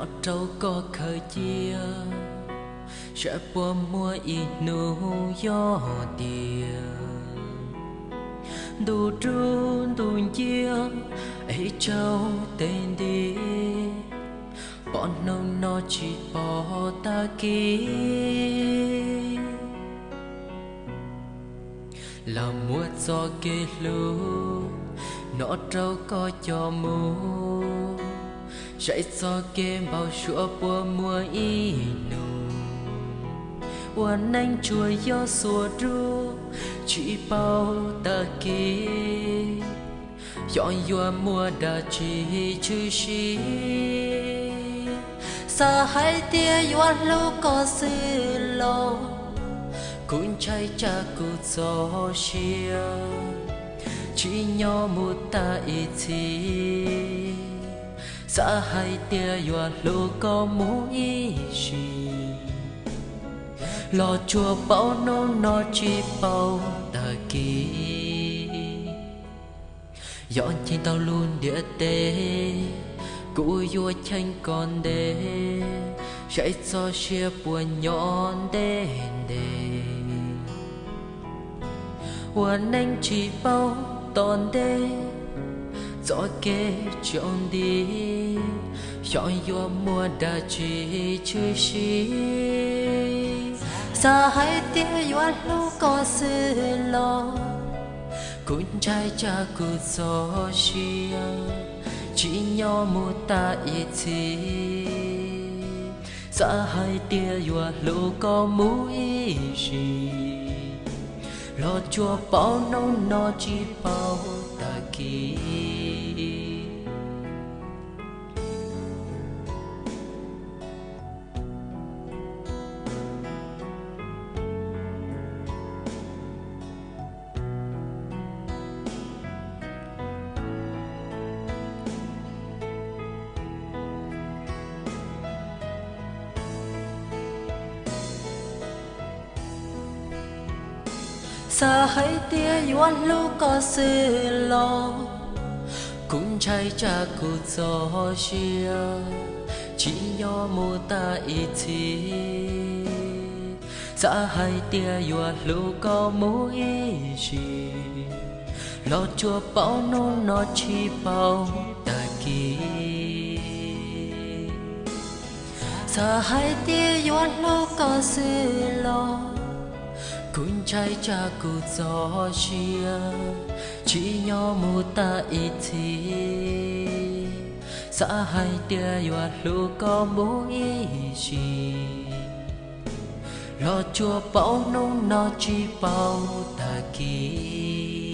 Rau koj khaws cia, saib puas muaj ib hnub yog tias ntuj rub ntuj nciab es tsaus nti, pom hnub no tsis pom tag kis. Los muab txoj kev hlub no rau koj coj mus, saib txoj kev npau suav puas muaj ib hnub, ua neej tsuas yog xuas dub tsis paub tag kis, xyov yuav muaj dab tsi tshwm sim. Xav hais tias yuav hlub koj xwb los kuv ntshai tsam kuv txoj sia tsis nyob mus tag ib txhis. Xav hais tias yuav hlub koj mus ib sim, los tsuas paub hnub no tsis paub tag kis. Yog cheem tau lub ntiaj teb, kuv yuav cheem koj ntev, saib txoj sia puas nyob ntev ntev. Ua neej tsis paub tom ntej, txoj kev tsaus nti, xyov yuav muaj dab tsi tshwm sim. Xav hais tias yuav hlub koj xwb los kuv ntshai tsam kuv txoj sia tsis nyob mus tag ib txhis. Xav hais tias yuav hlub koj mus ib sim, los tsuas paub hnub no tsis paub tag kis. Xav hais tias yuav hlub koj xwb los kuv ntshai tsam kuv txoj sia tsis nyob mus tag ib txhis. Xav hais tias yuav hlub koj mus ib sim, los tsuas paub hnub no tsis paub tag kis. Xav hais tias yuav hlub koj xwb los kuv ntshai tsam kuv txoj sia tsis nyob mus tag ib txhis. Xav hais tias yuav hlub koj mus ib sim, los tsuas paub hnub no tsis paub tag kis.